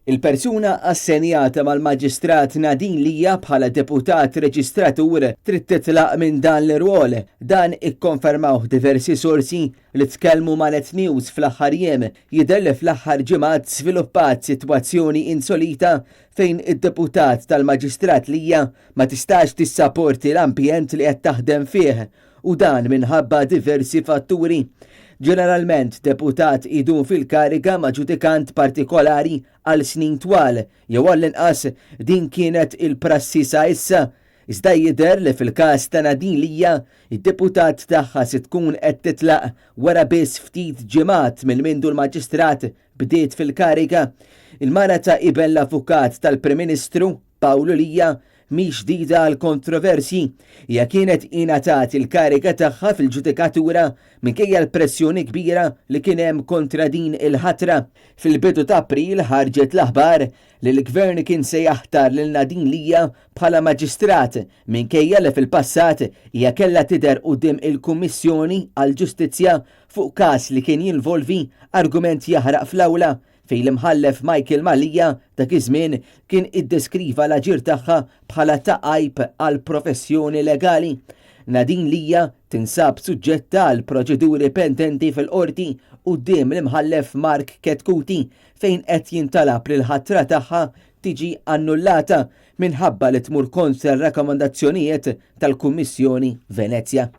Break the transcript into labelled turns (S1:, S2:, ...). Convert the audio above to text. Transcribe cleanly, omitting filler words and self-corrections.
S1: Il-persuna assenjata mal-Maġistrat Nadine Lia bħala deputat reġistratur trid titlaq minn dan l-irwol. Dan ikkonfermawh diversi sorsi li tkellmu ma' Net News fl-aħħar jiem. Jidher li fl-aħħar ġimgħat żviluppat sitwazzjoni insolita fejn id-deputat tal-Maġistrat Lia ma tistax tissaporti l-ambjent li qed taħdem fih u dan minħabba diversi fatturi. Ġeneralment, deputat idum fil-kariga ma' ġudikant partikolari għal snin twal, jew għall-inqas din kienet il-prassi sa issa. Iżda jidher li fil-każ ta' Nadine Lia, id-deputat tagħha se tkun qed titlaq wara biss ftit ġimgħat minn mindu l-Maġistrat bdiet fil-kariga. Il-mara ta' iben l-avukat tal-Prim Ministru, Pawlu Lia, mhix ġdida għall-kontroversji. Hija kienet ingħatat il-kariga tagħha fil-ġudikatura minkejja l-pressjoni kbira li kien hemm kontra din il-ħatra. Fil-bidu ta' April ħarġet l-aħbar li l-Gvern kien se jaħtar lil Nadine Lia bħala Maġistrat minkejja li fil-passat hija kellha tidher quddiem il-Kummissjoni għall-Ġustizzja fuq każ li kien jinvolvi argument jaħraq fl-awla fejn l-Imħallef Michael Mallia dak iż-żmien kien iddeskriva l-aġir tagħha bħala ta' għajb għall-professjoni legali. Nadine Lia tinsab suġġetta għal proċeduri pendenti fil-Qorti quddiem l-Imħallef Mark Chetcuti fejn qed jintalab li l-ħatra tagħha tiġi annullata minħabba li tmur kontra r-rakkomandazzjonijiet tal-Kummissjoni Venezja.